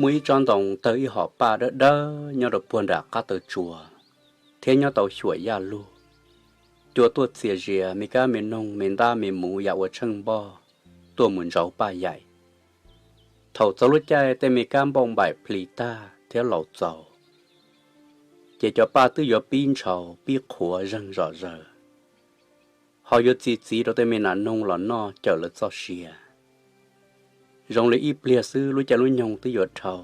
Muaj ib tsob ntoo tawg ib hom paj dawb dawb nyob rau puag nram qab taw tsua, thiab nyob tau xyuam yaj lug. Cua tuaj txias zias, me kab me noog me ntab me muv yam ua tsheej npoj tuaj mus ntsaws paj yaim. Thaum txog lub caij tej me kab npauj npaim plhis tag thiab laus txaus, ces cov paj twb yuav pib ntshaus pib qhuav zeeg zom zaws, ho yuav txi txiv rau tej me nas noog los noj cawm lawv txoj sia. Zoo li ib pliag xwb lub caij lub nyoog twb yuav dhau,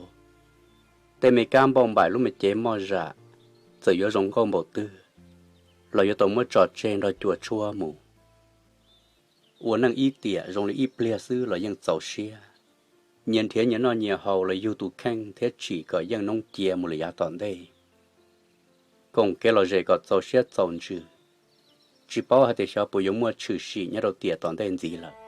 tej me kab npauj npaim lub me cev moj zam txawm yuav zoo nkauj npaum twg los yuav tau muab tso tseg nrog cua tshuab mus. Ua neej ib tiam zoo li ib pliag xwb los yeej txaus siab, nyias nrhiav nyias noj nyias haus los yug tus kheej thiab tsim kom yeej noob cia mus lawm yav tom ntej. Koom kev lom zem kom txaus siab txaus ntsws, tsis paub hais tias xyov puas yuav muaj tshwm sim nyob rau tiam tom ntej ntxiv lawm.